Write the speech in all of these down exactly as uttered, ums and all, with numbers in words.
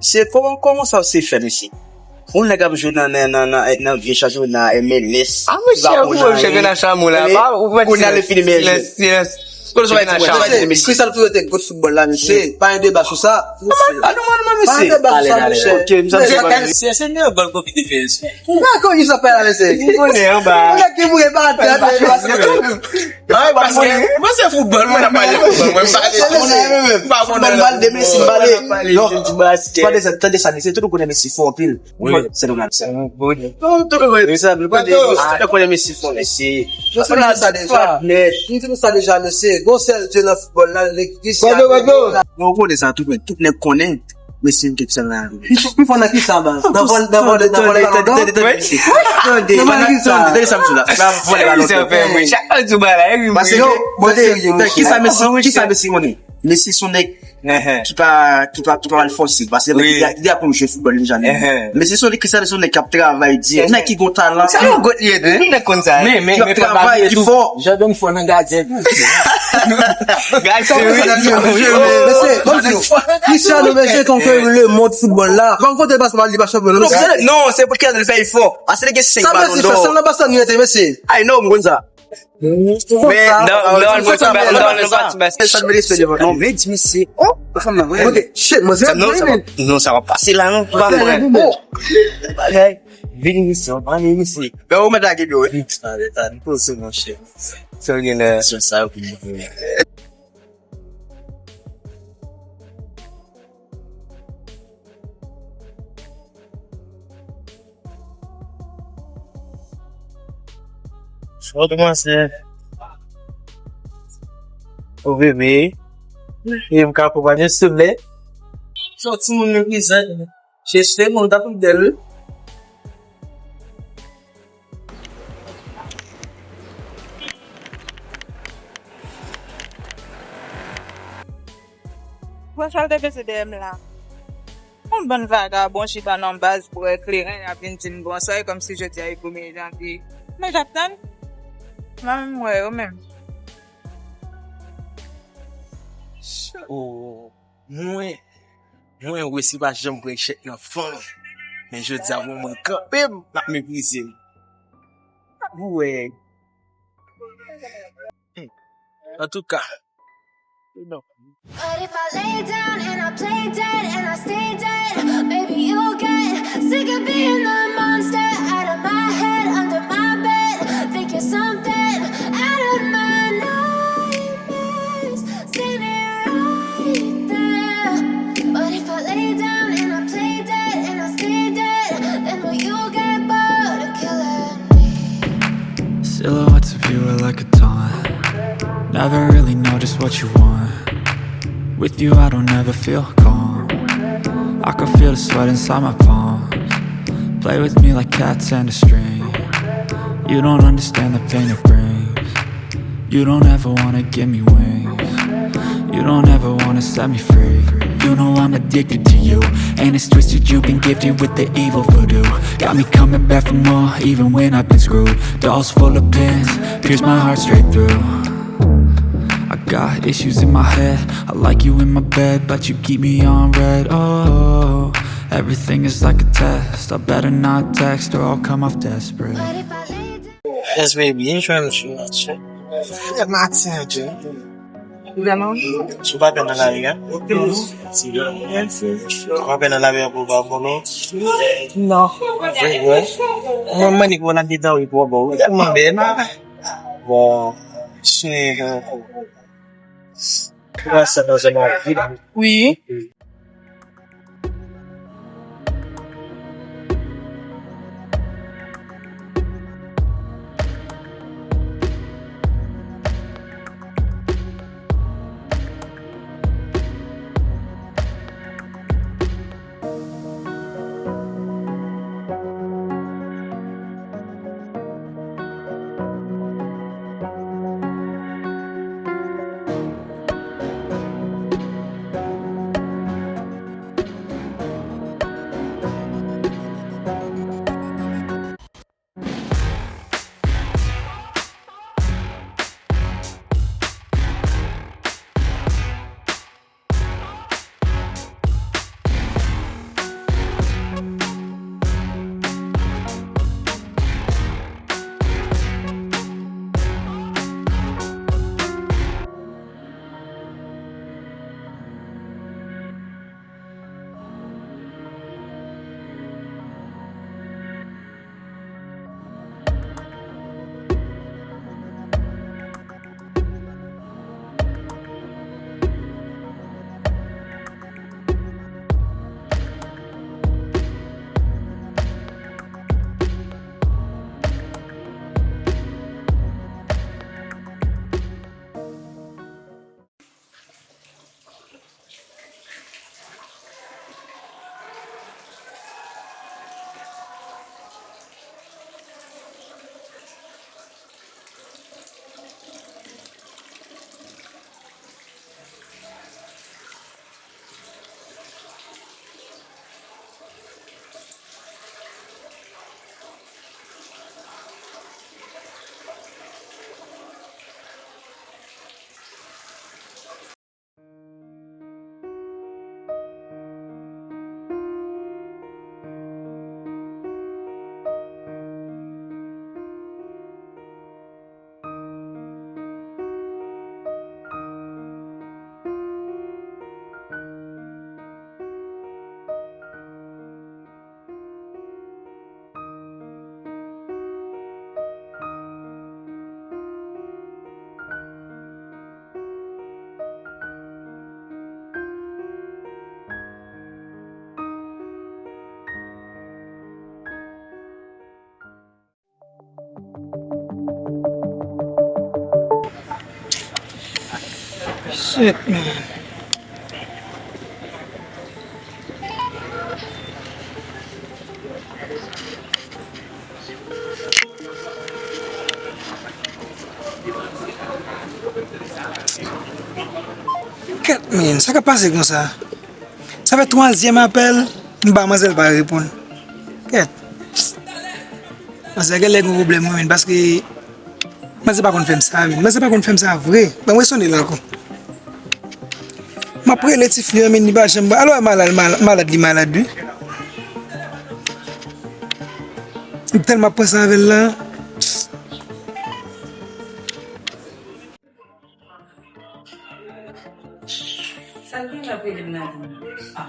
Se kòman, kòman sa se fè, mesye? Yon nèg ap jwe nan, nan, nan, nan, nan vye chanpyona M L S. Ah, mesye, ou wè chanpyona Chamou la, pa, ou wè kounye a l fini meyè jwè. Silence, silence. Kote sa fè nan Chamou? Mesye, Crystal Fluor te goat foutbòl la, mesye. Pa gen deba sou sa. Pa gen deba sou sa, mesye. Ok, m sa. Se, se meyè gòl Kobe te fè, mesye. Nan kote sa fè la, mesye? Ou konnen, anba. Ou nèg ki mouri pa atè, mesye. Ay, paske mwen se foutbòl, mwen ap pale foutbòl, mwen m pale. Foutbòl, m pale de Messi, m pale. Non, tande sa, tande sa, mesye, tout moun konnen Messi fò anpil. Wi. Se nou gade sa. Tout moun konnen Messi fò, mesye. Messi. M di nou sa deja. M di nou sa deja, mesye. Gon sèl dye nan foutbòl la, Cristiano Ronaldo. Nou konnen sa, tout, tout nèg konnen. Messi m te sèl la. Pi fò nan ki sa, baz? Nan vòl, nan vòl, nan vòl balon dò? Tande, tande, tande, tande. Tande sa m di la. Nan vòl balon dò. Paske, paske, kisa Messi, kisa Messi konnen? Messi se yon nèg ki pa, ki pa, ki pa al fòse. Paske li, li aprann jwe foutbòl deja. Messi se yon nèg ki, se yon nèg k ap travay di. Nèg ki gon talan. Se yon goat li ye tou, nèg konn sa. Men, men, ki ap travay, ki fò. Jordan fò nan gadyen. Mesye, ban m di nou, Cristiano, mesye, konke lemonn foutbòl la. Ban m kote basketball, li pa chanpyon, non, mesye. Non, se pou Cristiano fè efò. Paske li gen senk balon dò. Sa nan basketball li rete, mesye. Ay, non, m konn sa. Men, nan, nan, nan, non, men di mesye. Oh, fanm nan, vre. Ok, shit, mwen se. Non, sa va, non, sa va pase la, non. Pa vre. Oh, bagay. Vini mesye, vini mesye. Men ou mèt lage dlo, wi. Sa, sa, nou poze, monchè. Sa w gen la? Sa, sa, pou mwen. Sòt mwen se. Ou bebe. E m ka akonpanye sou lè. Sòt timoun reprezante. Jeste moun ta pi bèl, wi. Bon, sa l te peze dèyè m la. Yon bann vagabon chita nan baz bwè kleren, y ap vin di m bonswa, e kòmsi jodi a e premye janvye. Men j ap tann. Mwen menm, m wè yo menm. Oh, mwen, mwen, Wesi pa janm pran echèk nan fon. Men jodi a, mwen, mwen kanpe m, l ap meprize m. Ou wè. Hmm. Antouka, non. But if I lay down and I play dead and I stay dead, maybe you'll get sick of being the monster out of my head, under my bed. Think you're something out of my nightmares. Standing right there. But if I lay down and I play dead and I stay dead, then will you get bored of killing me? Silhouettes of you are like a taunt. Never really know just what you want. With you, I don't ever feel calm. I can feel the sweat inside my palms. Play with me like cats and a string. You don't understand the pain it brings. You don't ever wanna give me wings. You don't ever wanna set me free. You know I'm addicted to you, and it's twisted. You've been gifted with the evil voodoo. Got me coming back for more, even when I've been screwed. Dolls full of pins, pierce my heart straight through. I got issues in my head. I like you in my bed, but you keep me on red. Oh, everything is like a test. I better not text or I'll come off desperate. Èske byen jwenn sou maten an? Vrèman? Sou pa pè nan lari a? Sou pa pè nan lari a pou pa konnen? Non. Vre, vre. Mwen, mwen, ni pou nan dedan, wi, pou bon. Tèlman bèl. Bon, se Wi. Shit, man. Kèt, men, sa k ap pase konsa? Sa fè twazyèm apèl, m ba manzè l pa reponn. Kèt. Manzè genlè gen pwoblèm, wi, men, paske manzè pa konn fè m sa, men. Manzè pa konn fè m sa vre. Ban mwen sone l ankò. M ap rele tifi an, men li pa janm. Alò, malad, mal-, malad, li malad, wi. M tèlman ap panse avè l la. Sa l gen l ap rele m nan liy? Ah.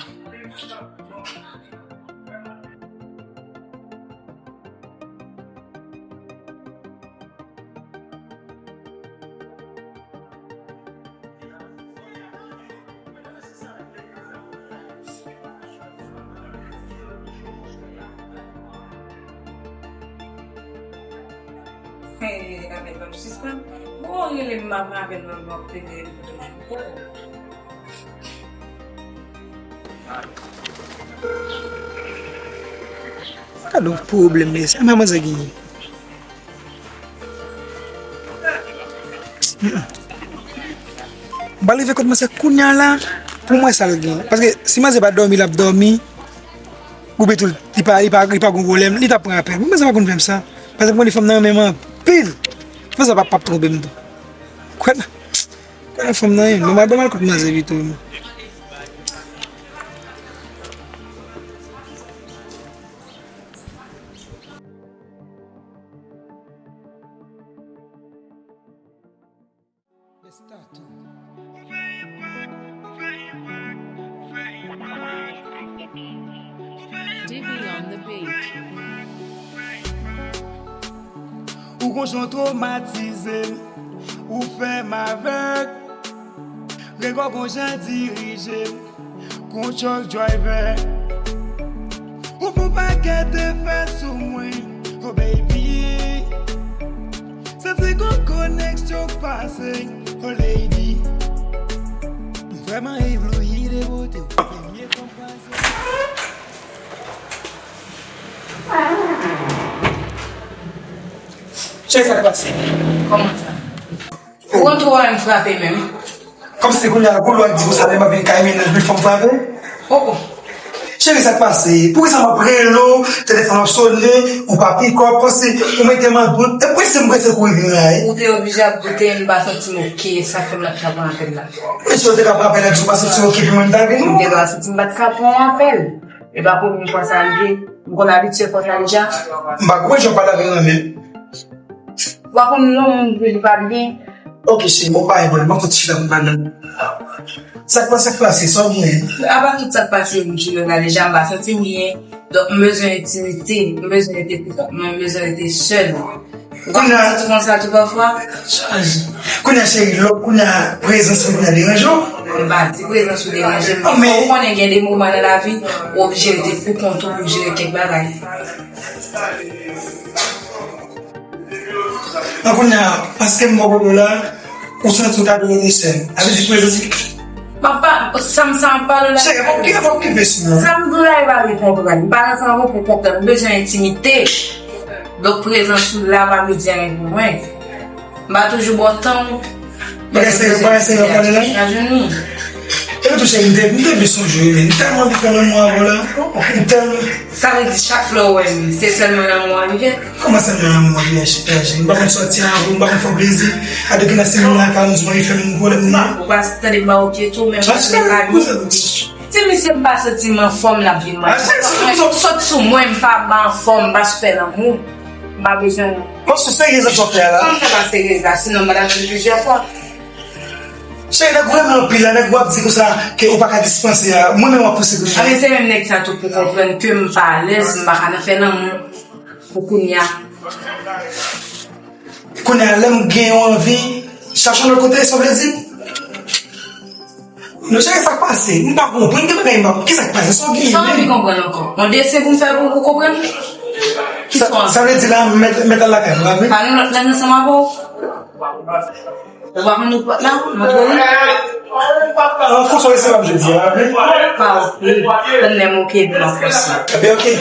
Hey, apèl pa sispann. Bon, rele m, m ap avè l, m ap tene l pou demen. Gade yon pwoblèm, mesye. Manzè genyen. M pral rive kot manzè kounye a la pou m wè sa l gen. Paske si manzè pa dòmi, l ap dòmi. Oubyen tou, li pa, li pa, li pa gon pwoblèm, li t ap pran apèl. Men manzè pa konn fè m sa. Paske m konnen fanm nan renmen m anpil. Manzè p ap, p ap twonpe m tou. Kwè nan, kwè nan fanm nan, men m al, ban m al kot manzè pito. D B on the beat. Ou gon jan twomatize m, ou fè m avèg. Rega w gon jan dirije m, kon truck driver. Ou fè yon pakèt efè sou mwen, oh baby. Santi gon koneksyon k pase, oh lady. M vrèman eblouyi de bote w. Premye fanm pase. Cheri, sa k pase? Kòman sa? Ou konn twò wè m frape menm. Kòmsi kounye a, pou lwa di konsa, lè m ap vin kay mennaj, li fè m frape? Oh, oh. Cheri, sa k pase? Poukisa m ap rele w, telefòn ap sonnen, ou pa pikòp, kòmsi ou mete m an dout, e prese m prese kouri vin la, e? Ou te oblije ap doute, m pa santi m oke, sa fè m la t ka pran apèl la. Men si w te ka pran apèl la, di w pa santi w oke, pou mwen m ta vin, non? M te pa santi m pa t ka pran yon apèl. E pa premye fwa sa rive. M konn abitye fè sa deja. M pa konprann jan w pale avè l nan men. Ou pa konn non, moun vle li pa byen. Ok, cheri, bon, pa gen pwoblèm. Ban m fè ti chita pou m pale. Sa k pase, sa k pase, sa w gen? Apa tout sa k pase, m chita la deja, m pa santi m byen. Donk, m bezwen entimite, m bezwen rete tou, m bezwen rete sèl. Ou konn santi konsa tou pafwa? Chanje. Kounye a, cheri, lòk, kounye a, prezans mwen kounye a deranje w? M pa di prezans ou deranje m, men fò w konnen gen de moman nan lavi, ou oblije rete pou kont ou pou jere kèk bagay. An kounye a, paske m bò kote w la, ou santi w ta dwe rete sèl. Sa vle di prezans li. M ap pa, sa m, sa m ap pale w la. Cheri, fòk, fòk okipe sou mwen. Sa m di w la, e pa vle konprann. M pa nan sa m pou konprann. M bezwen entimite. Donk, prezans ou la pa vle di anyen pou mwen. M pa toujou ba w tan w. Bagay serye, bagay serye w ap pale la? Epi tou, cheri, m te, m te byen sonje w, men m tèlman anvi fè lanmou avè w la. M tèlman. Sa vle di chak lè w wè m, se sèlman lanmou an li ye? Kòman sèlman lanmou an li ye, cheri? M pa konn sòti avè w, m pa konn fè w plezi. Adye, gen lè se moun nan ka m di w anvi fè menm pwoblèm li ye. Ou pa tande m pa oke tou, men m pa sou lavi. Si misye m pa santi m anfòm, l ap vin manje. Sòt sou mwen, m pa, m pa anfòm, m pa sou fè lanmou. M pa bezwen. Bon, se serye sa w ap fè a la? Kòman sa pa serye sa? Sinon, m pa t ap vin plizyè fwa. Cheri, nèg ou renmen anpil la, nèg ou ap di konsa ke ou pa ka dispanse a. Mwen menm w ap pouse pou mwen. A, men se menm nèg sa tou pou konprann ke m pa alèz, m pa ka nan fè lanmou pou kounye a. Kounye a, lè m gen yon anvi, chache yon lòt kote, sa w vle di? Non, cheri, sa k pase? M pa konprann, gen bagay m pa konprann. Kisa k pase? Sa w gen menm? Sa w anvi konprann ankò? Yon desen pou m fè pou ou konprann? Kisa w anvi? Sa vle di la, m mèt, mèt al lakay mwen, la, wi? Pa gen lòt nèg ansanm avè w? Ou pa konn ou pòt la? Mwen konn. An Fransa, se sa m ap di a. Pa oke. Tann lè m oke, m ap fè sa. Ebyen, oke.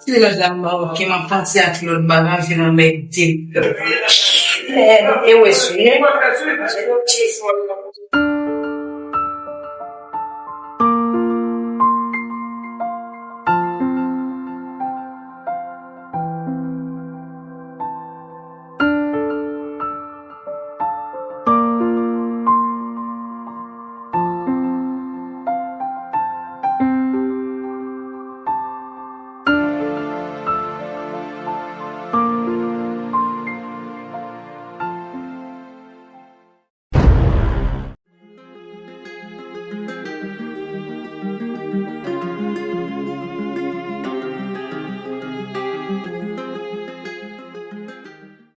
Si lòt la m pa oke, m ap pati ak lòt bagay, vin anmède. E wè sou.